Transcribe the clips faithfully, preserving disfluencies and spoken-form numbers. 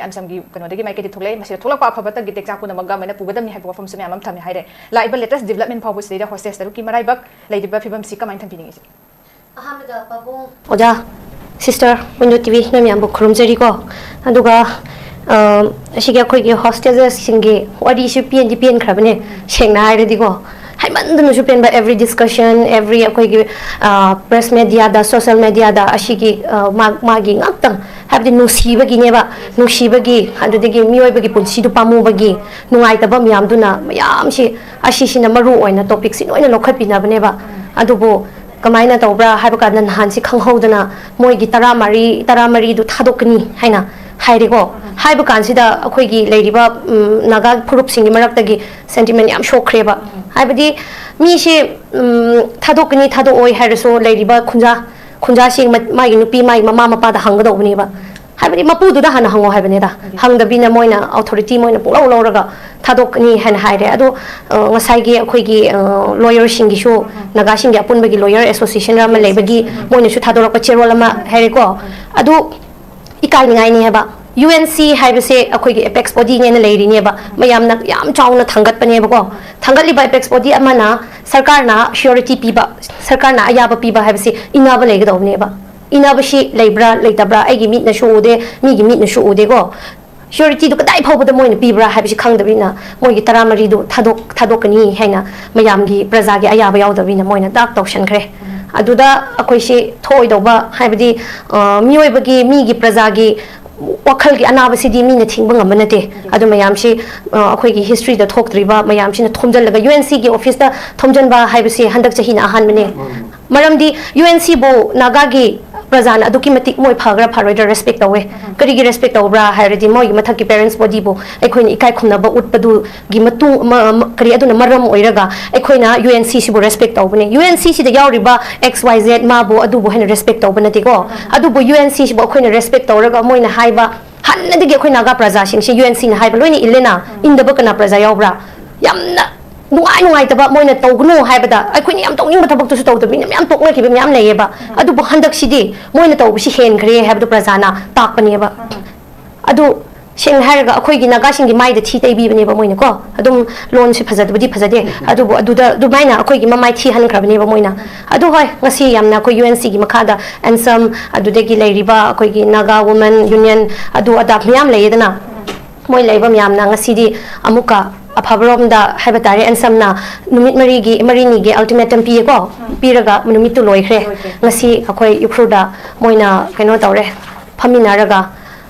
ꯑꯟꯁꯝꯒꯤ ꯀꯩꯅꯣꯗꯒꯤ ꯃꯥꯏꯀꯩꯗꯒꯤ ꯊꯣꯛꯂꯛꯑꯦ꯫ ꯃꯁꯤꯗ ꯊꯣꯛꯂꯛꯄ ꯑꯐꯕꯇꯒꯤ ꯇꯦꯛꯆꯥꯛ ꯄꯨꯝꯅꯃꯛ ꯒꯃꯦꯟꯅ ꯄꯨꯒꯗꯕꯅꯤ ꯍꯥꯏꯕ ꯋꯥꯐꯝꯁꯨ ꯃꯌꯥꯝ ꯑꯃ ꯊꯝꯃꯦ ꯍꯥꯏꯔꯦ꯫ ꯂꯥꯛꯏꯕ latest development ꯐꯥꯎꯕꯁꯤꯗꯩꯗ hostage ꯇꯔꯨꯛꯀꯤ ꯃꯔꯥꯏꯕꯛ ꯂꯩꯔꯤꯕ ꯐꯤꯕꯝꯁꯤ ꯀꯃꯥꯏꯅ ꯊꯝꯕꯤꯅꯤꯡꯉꯤ? ꯑꯍꯥꯟꯕꯗ ꯄꯥꯕꯨꯡ ꯑꯣꯖꯥ, sister, Window TV ꯅꯣꯏ ꯃꯌꯥꯝꯕꯨ ꯈꯨꯔꯨꯝꯖꯔꯤꯀꯣ꯫ ꯑꯗꯨꯒ, ꯑ, ꯑꯁꯤꯒꯤ ꯑꯩꯈꯣꯏꯒꯤ hostagesꯁꯤꯡꯒꯤ ꯋꯥꯔꯤꯁꯨ ꯄꯦꯟꯗꯤ ꯄꯦꯟꯈ꯭ꯔꯕꯅꯦ, ꯁꯦꯡꯅ ꯍꯥꯏꯔꯗꯤꯀꯣ꯫ ꯍꯥꯏꯃꯟꯗꯅꯁꯨ ꯄꯦꯟꯕ, every discussion, every ꯑꯩꯈꯣꯏꯒꯤ, ꯑ, press mediaꯗ, social mediaꯗ ꯑꯁꯤꯒꯤ, ꯑ, ꯃꯥ-, ꯃꯥꯒꯤ ꯉꯥꯛꯇꯪ, ꯍꯥꯏꯕꯗꯤ ꯅꯨꯡꯁꯤꯕꯒꯤꯅꯦꯕ, ꯅꯨꯡꯁꯤꯕꯒꯤ, ꯑꯗꯨꯗꯒꯤ ꯃꯤꯑꯣꯏꯕꯒꯤ ꯄꯨꯟꯁꯤꯗꯨ ꯄꯥꯝꯃꯨꯕꯒꯤ, ꯅꯨꯡꯉꯥꯏꯇꯕ ꯃꯌꯥꯝꯗꯨꯅ ꯃꯌꯥꯝꯁꯤ, ꯑꯁꯤꯁꯤꯅ ꯃꯔꯨ ꯑꯣꯏꯅ topicꯁꯤ ꯂꯣꯏꯅ ꯂꯧꯈꯠꯄꯤꯅꯕꯅꯦꯕ꯫ ꯑꯗꯨꯕꯨ ꯀꯃꯥꯏꯅ ꯇꯧꯕ꯭ꯔꯥ ꯍꯥꯏꯕ ꯀꯥꯟꯗ, ꯅꯍꯥꯟꯁꯤ ꯈꯪꯍꯧꯗꯅ ꯃꯣꯏꯒꯤ ꯇꯔꯥꯃꯔꯤ, ꯇꯔꯥꯃꯔꯤꯗꯨ ꯊꯥꯗꯣꯛꯀꯅꯤ ꯍꯥꯏꯅ ꯍꯥꯏꯔꯦꯀꯣ꯫ ꯍꯥꯏꯕ ꯀꯥꯟꯁꯤꯗ ꯑꯩꯈꯣꯏꯒꯤ ꯂꯩꯔꯤꯕ, ꯎꯝ, ꯅꯥꯒꯥ ꯐꯨꯔꯨꯞꯁꯤꯡꯒꯤ ꯃꯔꯛꯇꯒꯤ sentiment ꯌꯥꯝ ꯁꯣꯛꯈ꯭ꯔꯦꯕ꯫ ꯍꯥꯏꯕꯗꯤ ꯃꯤꯁꯦ, ꯎꯝ, ꯊꯥꯗꯣꯛꯀꯅꯤ, ꯊꯥꯗꯣꯛꯑꯣꯏ ꯍꯥꯏꯔꯁꯨ ꯂꯩꯔꯤꯕ ꯈꯨꯟꯖꯥ, ꯈꯨꯟꯖꯥꯁꯤ ꯃ-, ꯃꯥꯒꯤ ꯅꯨꯄꯤ, ꯃꯥꯒꯤ ꯃꯃꯥ ꯃꯄꯥꯗ ꯍꯪꯒꯗꯧꯕꯅꯦꯕ꯫ ꯍꯥꯏꯕꯗꯤ ꯃꯄꯨꯗꯨꯗ ꯍꯥꯟꯅ ꯍꯪꯉꯣ ꯍꯥꯏꯕꯅꯤꯗ꯫ ꯍꯪꯗꯕꯤꯅ ꯃꯣꯏꯅ authority ꯃꯣꯏꯅ ꯄꯨꯡꯂꯧ ꯂꯧꯔꯒ ꯊꯥꯗꯣꯛꯀꯅꯤ ꯍꯥꯏꯅ ꯍꯥꯏꯔꯦ꯫ ꯑꯗꯣ, ꯑ, ꯉꯁꯥꯏꯒꯤ ꯑꯩꯈꯣꯏꯒꯤ, ꯑ, lawyerꯁꯤꯡꯒꯤꯁꯨ, ꯅꯥꯒꯥꯁꯤꯡꯒꯤ ꯑꯄꯨꯟꯕꯒꯤ lawyer association ꯑꯃ ꯂꯩꯕꯒꯤ ꯃꯣꯏꯅꯁꯨ ꯊꯥꯗꯣꯔꯛꯄ ꯆꯦꯔꯣꯜ ꯑꯃ ꯍꯥꯏꯔꯦꯀꯣ꯫ ꯑꯗꯨ ꯏꯀꯥꯏꯅꯤꯡꯉꯥꯏꯅꯤ ꯍꯥꯏꯕ꯫ UNC ꯍꯥꯏꯕꯁꯦ ꯑꯩꯈꯣꯏꯒꯤ apex bodyꯅꯦꯅ ꯂꯩꯔꯤꯅꯦꯕ꯫ ꯃꯌꯥꯝꯅ ꯌꯥꯝ ꯆꯥꯎꯅ ꯊꯥꯡꯒꯠꯄꯅꯦꯕꯀꯣ꯫ ꯊꯥꯡꯒꯠꯂꯤꯕ apex body ꯑꯃꯅ ꯁꯔꯀꯥꯔꯅ surety ꯄꯤꯕ, ꯁꯔꯀꯥꯔꯅ ꯑꯌꯥꯕ ꯄꯤꯕ ꯍꯥꯏꯕꯁꯤ ꯏꯟꯅꯕ ꯂꯩꯒꯗꯧꯕꯅꯦꯕ꯫ ꯏꯟꯅꯕꯁꯤ ꯂꯩꯕ꯭ꯔꯥ ꯂꯩꯇꯕ꯭ꯔꯥ ꯑꯩꯒꯤ ꯃꯤꯠꯅꯁꯨ ꯎꯗꯦ, ꯃꯤꯒꯤ ꯃꯤꯠꯅꯁꯨ ꯎꯗꯦꯀꯣ꯫ Suretyꯗꯨ ꯀꯗꯥꯏ ꯐꯥꯎꯕꯗ ꯃꯣꯏꯅ ꯄꯤꯕ꯭ꯔꯥ ꯍꯥꯏꯕꯁꯤ ꯈꯪꯗꯕꯅꯤꯅ ꯃꯣꯏꯒꯤ ꯇꯔꯥꯃꯔꯤꯗꯨ ꯊꯥꯗꯣꯛ-, ꯊꯥꯗꯣꯛꯀꯅꯤ ꯍꯥꯏꯅ ꯃꯌꯥꯝꯒꯤ ꯄ꯭ꯔꯖꯥꯒꯤ ꯑꯌꯥꯕ ꯌꯥꯎꯗꯕꯅꯤꯅ ꯃꯣꯏꯅ ꯗꯥꯛ ꯇꯧꯁꯟꯈ꯭ꯔꯦ꯫ ꯑꯗꯨꯗ ꯑꯩꯈꯣꯏꯁꯤ ꯊꯣꯛꯑꯣꯏꯗꯧꯕ, ꯍꯥꯏꯕꯗꯤ, ꯑ, ꯃꯤꯑꯣꯏꯕꯒꯤ, ꯃꯤꯒꯤ ꯄ꯭ꯔꯖꯥꯒꯤ ꯋꯥꯈꯜꯒꯤ ꯑꯅꯥꯕꯁꯤꯗꯤ ꯃꯤꯅ ꯊꯤꯡꯕ ꯉꯝꯕ ꯅꯠꯇꯦ꯫ ꯑꯗꯨ ꯃꯌꯥꯝꯁꯤ, ꯑ, ꯑꯩꯈꯣꯏꯒꯤ historyꯗ ꯊꯣꯛꯇ꯭ꯔꯤꯕ ꯃꯌꯥꯝꯁꯤꯅ ꯊꯣꯝꯖꯤꯜꯂꯒ UNCꯒꯤ officeꯇ ꯊꯣꯝꯖꯤꯟꯕ ꯍꯥꯏꯕꯁꯤ ꯍꯟꯗꯛ ꯆꯍꯤꯅ ꯑꯍꯥꯟꯕꯅꯦ꯫ ꯃꯔꯝꯗꯤ UNCꯕꯨ ꯅꯥꯒꯥꯒꯤ ꯄ꯭ꯔꯖꯥꯅ ꯑꯗꯨꯛꯀꯤ ꯃꯇꯤꯛ ꯃꯣꯏ ꯐꯒ꯭ꯔꯥ ꯐꯔꯣꯏꯗ꯭ꯔꯥ respect ꯇꯧꯋꯦ꯫ ꯀꯔꯤꯒꯤ respect ꯇꯧꯕ꯭ꯔꯥ ꯍꯥꯏꯔꯗꯤ ꯃꯣꯏꯒꯤ ꯃꯊꯛꯀꯤ parents bodyꯕꯨ ꯑꯩꯈꯣꯏꯅ ꯏꯀꯥꯏ ꯈꯨꯝꯅꯕ ꯎꯠꯄꯗꯨꯒꯤ ꯃꯇꯨꯡ, ꯃ-, ꯃ-, ꯀꯔꯤ, ꯑꯗꯨꯅ ꯃꯔꯝ ꯑꯣꯏꯔꯒ ꯑꯩꯈꯣꯏꯅ UNCꯁꯤꯕꯨ respect ꯇꯧꯕꯅꯦ꯫ UNCꯁꯤꯗ ꯌꯥꯎꯔꯤꯕ X Y Z ꯃꯥꯕꯨ ꯑꯗꯨꯕꯨ ꯍꯦꯟꯅ respect ꯇꯧꯕ ꯅꯠꯇꯦꯀꯣ꯫ ꯑꯗꯨꯕꯨ UNCꯁꯤꯕꯨ ꯑꯩꯈꯣꯏꯅ respect ꯇꯧꯔꯒ ꯃꯣꯏꯅ ꯍꯥꯏꯕ, ꯍꯥꯟꯅꯗꯒꯤ ꯑꯩꯈꯣꯏ ꯅꯥꯒꯥ ꯄ꯭ꯔꯖꯥꯁꯤꯡꯁꯤ UNCꯅ ꯍꯥꯏꯕ ꯂꯣꯏꯅ ꯏꯜꯂꯦꯅ, ꯏꯟꯗꯕ ꯀꯅꯥ ꯄ꯭ꯔꯖꯥ ꯌꯥꯎꯕ꯭ꯔꯥ? ꯌꯥꯝꯅ ꯅꯨꯡꯉꯥꯏ ꯅꯨꯡꯉꯥꯏꯇꯕ ꯃꯣꯏꯅ ꯇꯧꯒꯅꯨ ꯍꯥꯏꯕꯗ ꯑꯩꯈꯣꯏꯅ ꯌꯥꯝ ꯇꯧꯅꯤꯡꯕ ꯊꯕꯛꯇꯨꯁꯨ ꯇꯧꯗꯕꯅꯤꯅ ꯃꯌꯥꯝ ꯇꯣꯛꯅꯈꯤꯕ ꯃꯌꯥꯝ ꯂꯩꯌꯦꯕ꯫ ꯑꯗꯨꯕꯨ ꯍꯟꯗꯛꯁꯤꯗꯤ ꯃꯣꯏꯅ ꯇꯧꯕꯁꯤ ꯍꯦꯟꯈ꯭ꯔꯦ ꯍꯥꯏꯕꯗꯨ ꯄ꯭ꯔꯖꯥꯅ ꯇꯥꯛꯄꯅꯦꯕ꯫ ꯑꯗꯨ ꯁꯦꯡꯅ ꯍꯥꯏꯔꯒ ꯑꯩꯈꯣꯏꯒꯤ ꯅꯥꯒꯥꯁꯤꯡꯒꯤ ꯃꯥꯏꯗ ꯊꯤ ꯇꯩꯕꯤꯕꯅꯦꯕ ꯃꯣꯏꯅꯀꯣ꯫ ꯑꯗꯨꯝ ꯂꯣꯟꯁꯦ ꯐꯖꯗꯕꯗꯤ ꯐꯖꯗꯦ, ꯑꯗꯨꯕꯨ ꯑꯗꯨꯗ ꯑꯗꯨꯃꯥꯏꯅ ꯑꯩꯈꯣꯏꯒꯤ ꯃꯃꯥꯏ ꯊꯤꯍꯟꯈ꯭ꯔꯕꯅꯦꯕ ꯃꯣꯏꯅ꯫ ꯑꯗꯨ ꯍꯣꯏ, ꯉꯁꯤ ꯌꯥꯝꯅ ꯑꯩꯈꯣꯏ ꯌꯨ ꯑꯦꯟ ꯁꯤꯒꯤ ꯃꯈꯥꯗ ꯑꯦꯟꯁꯝ, ꯑꯗꯨꯗꯒꯤ ꯂꯩꯔꯤꯕ ꯑꯩꯈꯣꯏꯒꯤ ꯅꯥꯒꯥ ꯋꯨꯃꯦꯟ ꯌꯨꯅꯤꯌꯟ, ꯑꯗꯨ ꯑꯗꯥ ꯃꯌꯥꯝ ꯂꯩꯌꯦꯗꯅ, ꯃꯣꯏ ꯂꯩꯕ ꯃꯌꯥꯝꯅ ꯉꯁꯤꯗꯤ ꯑꯃꯨꯛꯀ ꯑꯐꯕꯔꯣꯝꯗ ꯍꯥꯏꯕ ꯇꯥꯔꯦ, ꯑꯦꯟꯁꯝꯅ ꯅꯨꯃꯤꯠ ꯃꯔꯤꯒꯤ, ꯃꯔꯤꯅꯤꯒꯤ ꯑꯜꯇꯤꯃꯦꯇꯝ ꯄꯤꯌꯦꯀꯣ, ꯄꯤꯔꯒ ꯅꯨꯃꯤꯠꯇꯨ ꯂꯣꯏꯈ꯭ꯔꯦ꯫ ꯉꯁꯤ ꯑꯩꯈꯣꯏ ꯎꯈ꯭ꯔꯨꯜꯗ ꯃꯣꯏꯅ ꯀꯩꯅꯣ ꯇꯧꯔꯦ, ꯐꯝꯃꯤꯟꯅꯔꯒ,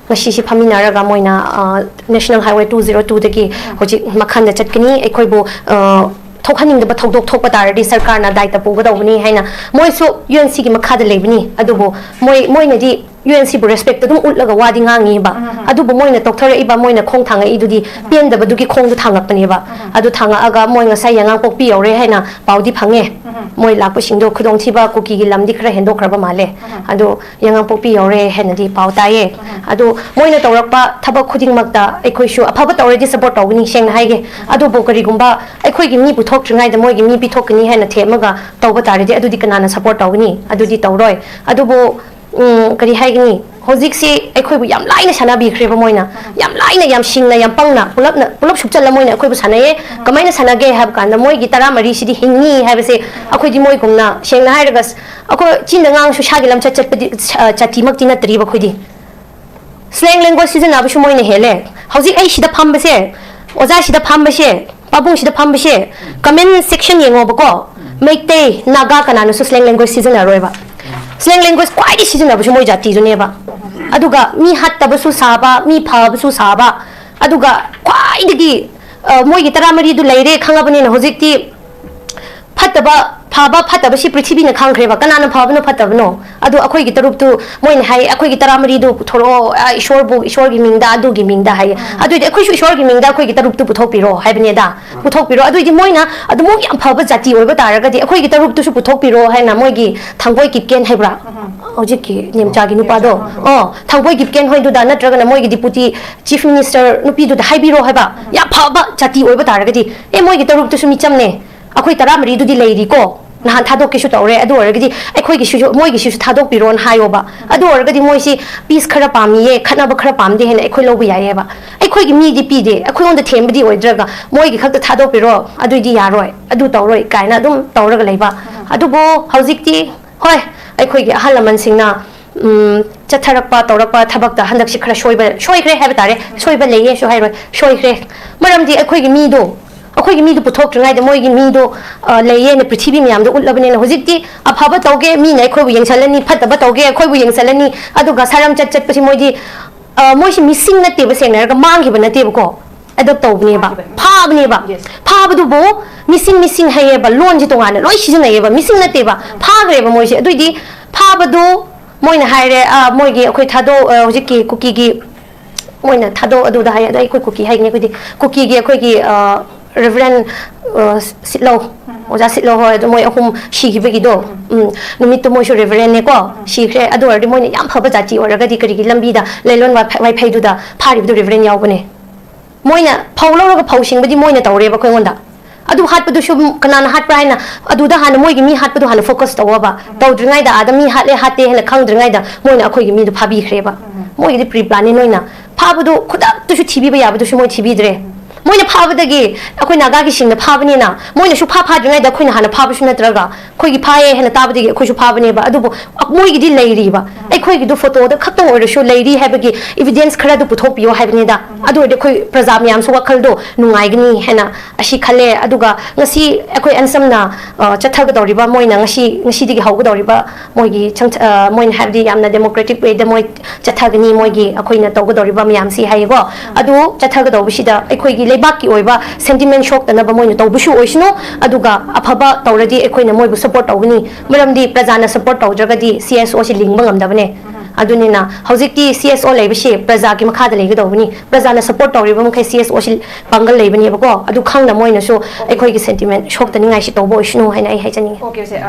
ꯉꯁꯤꯁꯤ ꯐꯝꯃꯤꯟꯅꯔꯒ ꯃꯣꯏꯅ, ꯑ, National Highway two zero two ꯗꯒꯤ ꯍꯧꯖꯤꯛ ꯃꯈꯥꯗ ꯆꯠꯀꯅꯤ꯫ ꯑꯩꯈꯣꯏꯕꯨ, ꯑ, ꯊꯣꯛꯍꯟꯅꯤꯡꯗꯕ ꯊꯧꯗꯣꯛ ꯊꯣꯛꯄ ꯇꯥꯔꯗꯤ ꯁꯔꯀꯥꯔꯅ ꯗꯥꯏꯇ ꯄꯨꯒꯗꯧꯕꯅꯤ ꯍꯥꯏꯅ ꯃꯣꯏꯁꯨ ꯌꯨ ꯑꯦꯟ ꯁꯤꯒꯤ ꯃꯈꯥꯗ ꯂꯩꯕꯅꯤ꯫ ꯑꯗꯨꯕꯨ ꯃꯣꯏ, ꯃꯣꯏꯅꯗꯤ ꯌꯨ ꯑꯦꯟ ꯁꯤꯕꯨ ꯔꯦꯁꯄꯦꯛꯇ ꯑꯗꯨꯝ ꯎꯠꯂꯒ ꯋꯥꯗꯤ ꯉꯥꯡꯉꯤꯕ꯫ ꯑꯗꯨꯕꯨ ꯃꯣꯏꯅ ꯇꯧꯊꯔꯛꯏꯕ, ꯃꯣꯏꯅ ꯈꯣꯡ ꯊꯥꯡꯉꯛꯏꯗꯨꯗꯤ ꯄꯦꯟꯗꯕꯗꯨꯒꯤ ꯈꯣꯡꯗꯨ ꯊꯥꯡꯉꯛꯄꯅꯦꯕ꯫ ꯑꯗꯨ ꯊꯥꯡꯉꯛꯑꯒ ꯃꯣꯏ ꯉꯁꯥꯏ ꯌꯥꯉꯥꯡꯄꯣꯛꯄꯤ ꯌꯧꯔꯦ ꯍꯥꯏꯅ ꯄꯥꯎꯗꯤ ꯐꯪꯉꯦ꯫ ꯃꯣꯏ ꯂꯥꯛꯄꯁꯤꯡꯗꯣ ꯈꯨꯗꯣꯡꯊꯤꯕ ꯀꯨꯀꯤꯒꯤ ꯂꯝꯗꯤ ꯈꯔ ꯍꯦꯟꯗꯣꯛꯈ꯭ꯔꯕ ꯃꯥꯜꯂꯦ꯫ ꯑꯗꯨ ꯌꯥꯉꯥꯡꯄꯣꯛꯄꯤ ꯌꯧꯔꯦ ꯍꯥꯏꯅꯗꯤ ꯄꯥꯎ ꯇꯥꯏꯌꯦ꯫ ꯑꯗꯨ ꯃꯣꯏꯅ ꯇꯧꯔꯛꯄ ꯊꯕꯛ ꯈꯨꯗꯤꯡꯃꯛꯇ ꯑꯩꯈꯣꯏꯁꯨ ꯑꯐꯕ ꯇꯧꯔꯗꯤ ꯁꯞꯄꯣꯔꯠ ꯇꯧꯒꯅꯤ, ꯁꯦꯡꯅ ꯍꯥꯏꯒꯦ꯫ ꯑꯗꯨꯕꯨ ꯀꯔꯤꯒꯨꯝꯕ ꯑꯩꯈꯣꯏꯒꯤ ꯃꯤ ꯄꯨꯊꯣꯛꯇ꯭ꯔꯤꯉꯩꯗ ꯃꯣꯏꯒꯤ ꯃꯤ ꯄꯤꯊꯣꯛꯀꯅꯤ ꯍꯥꯏꯅ ꯊꯦꯝꯃꯒ ꯇꯧꯕ ꯇꯥꯔꯗꯤ ꯑꯗꯨꯗꯤ ꯀꯅꯥꯅ ꯁꯞꯄꯣꯔꯠ ꯇꯧꯒꯅꯤ? ꯑꯗꯨꯗꯤ ꯇꯧꯔꯣꯏ꯫ ꯑꯗꯨꯕꯨ, ꯎꯝ, ꯀꯔꯤ ꯍꯥꯏꯒꯅꯤ? ꯍꯧꯖꯤꯛꯁꯤ ꯑꯩꯈꯣꯏꯕꯨ ꯌꯥꯝ ꯂꯥꯏꯅ ꯁꯥꯟꯅꯕꯤꯈ꯭ꯔꯦꯕ ꯃꯣꯏꯅ꯫ ꯌꯥꯝ ꯂꯥꯏꯅ, ꯌꯥꯝ ꯁꯤꯡꯅ, ꯌꯥꯝ ꯄꯪꯅ, ꯄꯨꯂꯞꯅ, ꯄꯨꯂꯞ ꯁꯨꯞꯆꯜꯂ ꯃꯣꯏꯅ ꯑꯩꯈꯣꯏꯕꯨ ꯁꯥꯟꯅꯩꯌꯦ꯫ ꯀꯃꯥꯏꯅ ꯁꯥꯟꯅꯒꯦ ꯍꯥꯏꯕ ꯀꯥꯟꯗ ꯃꯣꯏꯒꯤ ꯇꯔꯥꯃꯔꯤꯁꯤꯗꯤ ꯍꯤꯡꯉꯤ ꯍꯥꯏꯕꯁꯦ ꯑꯩꯈꯣꯏꯗꯤ ꯃꯣꯏꯒꯨꯝꯅ, ꯁꯦꯡꯅ ꯍꯥꯏꯔꯒ, ꯑꯩꯈꯣꯏ ꯆꯤꯟꯗ ꯉꯥꯡꯁꯨ ꯁꯥꯒꯤ ꯂꯝꯆꯠ ꯆꯠꯄꯗꯤ, ꯑ, ꯖꯥꯇꯤꯃꯛꯇꯤ ꯅꯠꯇ꯭ꯔꯤꯕ ꯑꯩꯈꯣꯏꯗꯤ꯫ Slang language ꯁꯤꯖꯤꯟꯅꯕꯁꯨ ꯃꯣꯏꯅ ꯍꯦꯜꯂꯦ꯫ ꯍꯧꯖꯤꯛ ꯑꯩ ꯁꯤꯗ ꯐꯝꯕꯁꯦ, ꯑꯣꯖꯥ ꯁꯤꯗ ꯐꯝꯕꯁꯦ, ꯄꯥꯕꯨꯡ ꯁꯤꯗ ꯐꯝꯕꯁꯦ, comment section ꯌꯦꯡꯉꯣꯕꯀꯣ꯫ Meitei, Naga ꯀꯅꯥꯅꯁꯨ slang language ꯁꯤꯖꯤꯟꯅꯔꯣꯏꯕ꯫ Slang language ꯈ꯭ꯋꯥꯏꯗꯒꯤ ꯁꯤꯖꯤꯟꯅꯕꯁꯨ ꯃꯣꯏ ꯖꯥꯇꯤꯗꯨꯅꯦꯕ꯫ ꯑꯗꯨꯒ ꯃꯤ ꯍꯠꯇꯕꯁꯨ ꯁꯥꯕ, ꯃꯤ ꯐꯕꯁꯨ ꯁꯥꯕ, ꯑꯗꯨꯒ ꯈ꯭ꯋꯥꯏꯗꯒꯤ, ꯑ, ꯃꯣꯏꯒꯤ ꯇꯔꯥꯃꯔꯤꯗꯨ ꯂꯩꯔꯦ ꯈꯪꯉꯕꯅꯤꯅ ꯍꯧꯖꯤꯛꯇꯤ ꯐꯠꯇꯕ, ꯐꯕ, ꯐꯠꯇꯕꯁꯤ ꯄ꯭ꯔꯤꯊꯤꯕꯤꯅ ꯈꯪꯈ꯭ꯔꯦꯕ, ꯀꯅꯥꯅ ꯐꯕꯅꯣ ꯐꯠꯇꯕꯅꯣ꯫ ꯑꯗꯨ ꯑꯩꯈꯣꯏꯒꯤ ꯇꯔꯨꯛꯇꯨ, ꯃꯣꯏꯅ ꯍꯥꯏ, "ꯑꯩꯈꯣꯏꯒꯤ ꯇꯔꯥꯃꯔꯤꯗꯨ ꯄꯨꯊꯣꯔꯛꯑꯣ, ꯑ, ꯏꯁꯣꯔꯕꯨ, ꯏꯁꯣꯔꯒꯤ ꯃꯤꯡꯗ, ꯑꯗꯨꯒꯤ ꯃꯤꯡꯗ," ꯍꯥꯏꯌꯦ꯫ ꯑꯗꯨꯏꯗꯤ ꯑꯩꯈꯣꯏꯁꯨ ꯏꯁꯣꯔꯒꯤ ꯃꯤꯡꯗ ꯑꯩꯈꯣꯏꯒꯤ ꯇꯔꯨꯛꯇꯨ ꯄꯨꯊꯣꯛꯄꯤꯔꯣ ꯍꯥꯏꯕꯅꯦꯗ꯫ ꯄꯨꯊꯣꯛꯄꯤꯔꯣ꯫ ꯑꯗꯨꯏꯗꯤ ꯃꯣꯏꯅ ꯑꯗꯨꯃꯨꯛ ꯌꯥꯝ ꯐꯕ ꯖꯥꯇꯤ ꯑꯣꯏꯕ ꯇꯥꯔꯒꯗꯤ ꯑꯩꯈꯣꯏꯒꯤ ꯇꯔꯨꯛꯇꯨꯁꯨ ꯄꯨꯊꯣꯛꯄꯤꯔꯣ ꯍꯥꯏꯅ ꯃꯣꯏꯒꯤ ꯊꯥꯡꯒꯣꯏ ꯀꯤꯞꯀꯦꯟ ꯍꯥꯏꯕ꯭ꯔꯥ? ꯍꯧꯖꯤꯛꯀꯤ ꯅꯦꯝꯆꯥꯒꯤ ꯅꯨꯄꯥꯗꯣ꯫ ꯑꯣ, ꯊꯥꯡꯒꯣꯏ ꯀꯤꯞꯀꯦꯟ ꯍꯣꯏꯗꯨꯗ ꯅꯠꯇ꯭ꯔꯒꯅ ꯃꯣꯏꯒꯤ ꯗꯤꯄꯨꯇꯤ ꯆꯤꯐ ꯃꯤꯅꯤꯁꯇꯔ ꯅꯨꯄꯤꯗꯨꯗ ꯍꯥꯏꯕꯤꯔꯣ ꯍꯥꯏꯕ꯫ ꯌꯥꯝ ꯐꯕ ꯖꯥꯇꯤ ꯑꯣꯏꯕ ꯇꯥꯔꯒꯗꯤ, "ꯑꯦ, ꯃꯣꯏꯒꯤ ꯇꯔꯨꯛꯇꯨꯁꯨ ꯃꯤꯆꯝꯅꯦ, ꯑꯩꯈꯣꯏ ꯇꯔꯥꯃꯔꯤꯗꯨꯗꯤ ꯂꯩꯔꯤꯀꯣ, ꯅꯍꯥꯟ ꯊꯥꯗꯣꯛꯀꯦꯁꯨ ꯇꯧꯔꯦ, ꯑꯗꯨ ꯑꯣꯏꯔꯒꯗꯤ ꯑꯩꯈꯣꯏꯒꯤꯁꯤꯁꯨ, ꯃꯣꯏꯒꯤꯁꯤꯁꯨ ꯊꯥꯗꯣꯛꯄꯤꯔꯣꯅ ꯍꯥꯏꯌꯣꯕ꯫ ꯑꯗꯨ ꯑꯣꯏꯔꯒꯗꯤ ꯃꯣꯏꯁꯤ ꯄꯤꯁ ꯈꯔ ꯄꯥꯝꯃꯤꯌꯦ, ꯈꯠꯅꯕ ꯈꯔ ꯄꯥꯝꯗꯦ ꯍꯥꯏꯅ ꯑꯩꯈꯣꯏ ꯂꯧꯕ ꯌꯥꯏꯌꯦꯕ꯫ ꯑꯩꯈꯣꯏꯒꯤ ꯃꯤꯗꯤ ꯄꯤꯗꯦ, ꯑꯩꯈꯣꯏꯉꯣꯟꯗ ꯊꯦꯝꯕꯗꯤ ꯑꯣꯏꯗ꯭ꯔꯒ ꯃꯣꯏꯒꯤ ꯈꯛꯇ ꯊꯥꯗꯣꯛꯄꯤꯔꯣ, ꯑꯗꯨꯏꯗꯤ ꯌꯥꯔꯣꯏ, ꯑꯗꯨ ꯇꯧꯔꯣꯏ ꯀꯥꯏꯅ ꯑꯗꯨꯝ ꯇꯧꯔꯒ ꯂꯩꯕ꯫ ꯑꯗꯨꯕꯨ ꯍꯧꯖꯤꯛꯇꯤ ꯍꯣꯏ, ꯑꯩꯈꯣꯏꯒꯤ ꯑꯍꯜ ꯂꯃꯟꯁꯤꯡꯅ, ꯎꯝ, ꯆꯠꯊꯔꯛꯄ, ꯇꯧꯔꯛꯄ ꯊꯕꯛꯇ ꯍꯟꯗꯛꯁꯤ ꯈꯔ ꯁꯣꯏꯕ, ꯁꯣꯏꯈ꯭ꯔꯦ ꯍꯥꯏꯕ ꯇꯥꯔꯦ꯫ ꯁꯣꯏꯕ ꯂꯩꯌꯦꯁꯨ ꯍꯥꯏꯔꯣꯏ, ꯁꯣꯏꯈ꯭ꯔꯦ꯫ ꯃꯔꯝꯗꯤ ꯑꯩꯈꯣꯏꯒꯤ ꯃꯤꯗꯣ, ꯑꯩꯈꯣꯏꯒꯤ ꯃꯤꯗꯣ ꯄꯨꯊꯣꯛꯇ꯭ꯔꯤꯉꯩꯗ ꯃꯣꯏꯒꯤ ꯃꯤꯗꯣ, ꯑ, ꯂꯩꯌꯦꯅ ꯄ꯭ꯔꯤꯊꯤꯕꯤ ꯃꯌꯥꯝꯗ ꯎꯠꯂꯕꯅꯤꯅ ꯍꯧꯖꯤꯛꯇꯤ ꯑꯐꯕ ꯇꯧꯒꯦ, ꯃꯤꯅ ꯑꯩꯈꯣꯏꯕꯨ ꯌꯦꯡꯁꯜꯂꯅꯤ, ꯐꯠꯇꯕ ꯇꯧꯒꯦ, ꯑꯩꯈꯣꯏꯕꯨ ꯌꯦꯡꯁꯜꯂꯅꯤ, ꯑꯗꯨꯒ ꯁꯥꯔꯝ ꯆꯠ ꯆꯠꯄꯁꯤ ꯃꯣꯏꯗꯤ, ꯑ, ꯃꯣꯏꯁꯤ ꯃꯤꯁꯤꯡ ꯅꯠꯇꯦꯕ, ꯁꯦꯡꯅ ꯍꯥꯏꯔꯒ ꯃꯥꯡꯈꯤꯕ ꯅꯠꯇꯦꯕꯀꯣ, ꯑꯦꯗꯣꯞ ꯇꯧꯕꯅꯦꯕ, ꯐꯥꯈꯤꯕꯅꯤ꯫ ꯐꯥꯕꯅꯦꯕ꯫ Yes. ꯐꯥꯕꯗꯨꯕꯨ ꯃꯤꯁꯤꯡ, ꯃꯤꯁꯤꯡ ꯍꯥꯏꯌꯦꯕ, ꯂꯣꯟꯁꯦ ꯇꯣꯉꯥꯟꯅ ꯂꯣꯏ ꯁꯤꯖꯤꯟꯅꯩꯌꯦꯕ, ꯃꯤꯁꯤꯡ ꯅꯠꯇꯦꯕ, ꯐꯥꯈ꯭ꯔꯦꯕ ꯃꯣꯏꯁꯦ꯫ ꯑꯗꯨꯏꯗꯤ ꯐꯥꯕꯗꯨ ꯃꯣꯏꯅ ꯍꯥꯏꯔꯦ, ꯑ, ꯃꯣꯏꯒꯤ ꯑꯩꯈꯣꯏ ꯊꯥꯗꯣꯛ, ꯑ, ꯍꯧꯖꯤꯛꯀꯤ ꯀꯨꯀꯤꯒꯤ ꯃꯣꯏꯅ ꯊꯥꯗꯣꯛ ꯑꯗꯨꯗ ꯍꯥꯏ, ꯑꯗ ꯑꯩꯈꯣꯏ ꯀꯨꯀꯤ ꯍꯥꯏꯒꯅꯤ ꯑꯩꯈꯣꯏꯗꯤ, ꯀꯨꯀꯤꯒꯤ ꯑꯩꯈꯣꯏꯒꯤ, ꯑ, ꯔꯦꯚꯔꯦꯟ, ꯑ, ꯁꯤꯠꯂꯧ, ꯑꯣꯖꯥ ꯁꯤꯠꯂꯧ ꯍꯣꯏ, ꯑꯗꯨ ꯃꯣꯏ ꯑꯍꯨꯝ ꯁꯤꯈꯤꯕꯒꯤꯗꯣ, ꯎꯝ, ꯅꯨꯃꯤꯠꯇꯨ ꯃꯣꯏꯁꯨ ꯔꯦꯚꯔꯦꯟꯅꯦꯀꯣ, ꯁꯤꯈ꯭ꯔꯦ꯫ ꯑꯗꯨ ꯑꯣꯏꯔꯗꯤ ꯃꯣꯏꯅ ꯌꯥꯝ ꯐꯕ ꯖꯥꯇꯤ ꯑꯣꯏꯔꯒꯗꯤ ꯀꯔꯤꯒꯤ ꯂꯝꯕꯤꯗ ꯂꯩꯂꯣꯟ ꯋꯥꯏꯐ-, ꯋꯥꯏꯐꯩꯗꯨꯗ ꯐꯥꯔꯤꯕꯗꯨ ꯔꯦꯚꯔꯦꯟ ꯌꯥꯎꯕꯅꯦ? ꯃꯣꯏꯅ ꯐꯧ ꯂꯧꯔꯒ ꯐꯧ ꯁꯤꯡꯕꯗꯤ ꯃꯣꯏꯅ ꯇꯧꯔꯦꯕ ꯑꯩꯈꯣꯏꯉꯣꯟꯗ꯫ ꯑꯗꯨ ꯍꯥꯠꯄꯗꯨꯁꯨ ꯀꯅꯥꯅ ꯍꯥꯠꯄ꯭ꯔꯥ ꯍꯥꯏꯅ ꯑꯗꯨꯗ ꯍꯥꯟꯅ ꯃꯣꯏꯒꯤ ꯃꯤ ꯍꯥꯠꯄꯗꯨ ꯍꯥꯟꯅ ꯐꯣꯀꯁ ꯇꯧꯋꯣꯕ꯫ ꯇꯧꯗ꯭ꯔꯤꯉꯩꯗ ꯑꯥꯗ ꯃꯤ ꯍꯥꯠꯂꯦ ꯍꯥꯠꯇꯦ ꯍꯥꯏꯅ ꯈꯪꯗ꯭ꯔꯤꯉꯩꯗ ꯃꯣꯏꯅ ꯑꯩꯈꯣꯏꯒꯤ ꯃꯤꯗꯨ ꯐꯥꯕꯤꯈ꯭ꯔꯦꯕ꯫ ꯃꯣꯏꯒꯤꯗꯤ ꯄ꯭ꯔꯤ ꯄ꯭ꯂꯥꯟꯅꯤ꯫ ꯅꯣꯏꯅ ꯐꯥꯕꯗꯨ ꯈꯨꯗꯛꯇꯁꯨ ꯊꯤꯕꯤꯕ ꯌꯥꯕꯗꯨꯁꯨ ꯃꯣꯏ ꯊꯤꯕꯤꯗ꯭ꯔꯦ꯫ ꯃꯣꯏꯅ ꯐꯥꯕꯗꯒꯤ ꯑꯩꯈꯣꯏ ꯅꯥꯒꯥꯒꯤꯁꯤꯡꯅ ꯐꯥꯕꯅꯤꯅ ꯃꯣꯏꯅ ꯁꯨꯐꯥ ꯐꯥꯗ꯭ꯔꯤꯉꯩꯗ ꯑꯩꯈꯣꯏꯅ ꯍꯥꯟꯅ ꯐꯥꯕꯁꯨ ꯅꯠꯇ꯭ꯔꯒ ꯑꯩꯈꯣꯏꯒꯤ ꯐꯥꯏꯌꯦ ꯍꯥꯏꯅ ꯇꯥꯕꯗꯒꯤ ꯑꯩꯈꯣꯏꯁꯨ ꯐꯥꯕꯅꯦꯕ꯫ ꯑꯗꯨꯕꯨ ꯃꯣꯏꯒꯤꯗꯤ ꯂꯩꯔꯤꯕ, ꯑꯩꯈꯣꯏꯒꯤꯗꯨ ꯐꯣꯇꯣꯗ ꯈꯛꯇꯪ ꯑꯣꯏꯔꯁꯨ ꯂꯩꯔꯤ ꯍꯥꯏꯕꯒꯤ ꯏꯚꯤꯗꯦꯟꯁ ꯈꯔꯗꯨ ꯄꯨꯊꯣꯛꯄꯤꯌꯣ ꯍꯥꯏꯕꯅꯤꯗ꯫ ꯑꯗꯨ ꯑꯣꯏꯔꯗꯤ ꯑꯩꯈꯣꯏ ꯄ꯭ꯔꯖꯥ ꯃꯌꯥꯝꯁꯨ ꯋꯥꯈꯜꯗꯣ ꯅꯨꯡꯉꯥꯏꯒꯅꯤ ꯍꯥꯏꯅ ꯑꯁꯤ ꯈꯜꯂꯦ꯫ ꯑꯗꯨꯒ ꯉꯁꯤ ꯑꯩꯈꯣꯏ ꯑꯟꯁꯝꯅ, ꯑ, ꯆꯠꯊꯒꯗꯧꯔꯤꯕ, ꯃꯣꯏꯅ ꯉꯁꯤ, ꯉꯁꯤꯗꯒꯤ ꯍꯧꯒꯗꯧꯔꯤꯕ ꯃꯣꯏꯒꯤ ꯆꯪ-, ꯑ, ꯃꯣꯏꯅ ꯍꯥꯏꯕꯗꯤ ꯌꯥꯝꯅ ꯗꯦꯃꯣꯀ꯭ꯔꯦꯇꯤꯛ ꯋꯦꯗ ꯃꯣꯏ ꯆꯠꯊꯒꯅꯤ, ꯃꯣꯏꯒꯤ ꯑꯩꯈꯣꯏꯅ ꯇꯧꯒꯗꯧꯔꯤꯕ ꯃꯌꯥꯝꯁꯤ ꯍꯥꯏꯌꯦꯀꯣ꯫ ꯑꯗꯨ ꯆꯠꯊꯒꯗꯧꯕꯁꯤꯗ ꯑꯩꯈꯣꯏꯒꯤ ꯂꯩꯕꯥꯛꯀꯤ ꯑꯣꯏꯕ ꯁꯦꯟꯇꯤꯃꯦꯟ ꯁꯣꯛꯇꯅꯕ ꯃꯣꯏꯅ ꯇꯧꯕꯁꯨ ꯑꯣꯏꯁꯅꯨ, ꯑꯗꯨꯒ ꯑꯐꯕ ꯇꯧꯔꯗꯤ ꯑꯩꯈꯣꯏꯅ ꯃꯣꯏꯕꯨ ꯁꯞꯄꯣꯔꯠ ꯇꯧꯒꯅꯤ꯫ ꯃꯔꯝꯗꯤ ꯄ꯭ꯔꯖꯥꯅ ꯁꯞꯄꯣꯔꯠ ꯇꯧꯗ꯭ꯔꯒꯗꯤ ꯁꯤ ꯑꯦꯁ ꯑꯣꯁꯤ ꯂꯤꯡꯕ ꯉꯝꯗꯕꯅꯦ꯫ ꯑꯗꯨꯅꯤꯅ ꯍꯧꯖꯤꯛꯇꯤ ꯁꯤ ꯑꯦꯁ ꯑꯣ ꯂꯩꯕꯁꯤ ꯄ꯭ꯔꯖꯥꯒꯤ ꯃꯈꯥꯗ ꯂꯩꯒꯗꯧꯕꯅꯤ꯫ ꯄ꯭ꯔꯖꯥꯅ ꯁꯞꯄꯣꯔꯠ ꯇꯧꯔꯤꯕ ꯃꯈꯩ ꯁꯤ ꯑꯦꯁ ꯑꯣꯁꯤ ꯄꯥꯡꯒꯜ ꯂꯩꯕꯅꯦꯕꯀꯣ꯫ ꯑꯗꯨ ꯈꯪꯅ ꯃꯣꯏꯅꯁꯨ ꯑꯩꯈꯣꯏꯒꯤ ꯁꯦꯟꯇꯤꯃꯦꯟ ꯁꯣꯛꯇꯅꯤꯡꯉꯥꯏꯁꯤ ꯇꯧꯕ ꯑꯣꯏꯁꯅꯨ ꯍꯥꯏꯅ ꯑꯩ ꯍꯥꯏꯖꯅꯤꯡꯉꯤ꯫ Okay, sir.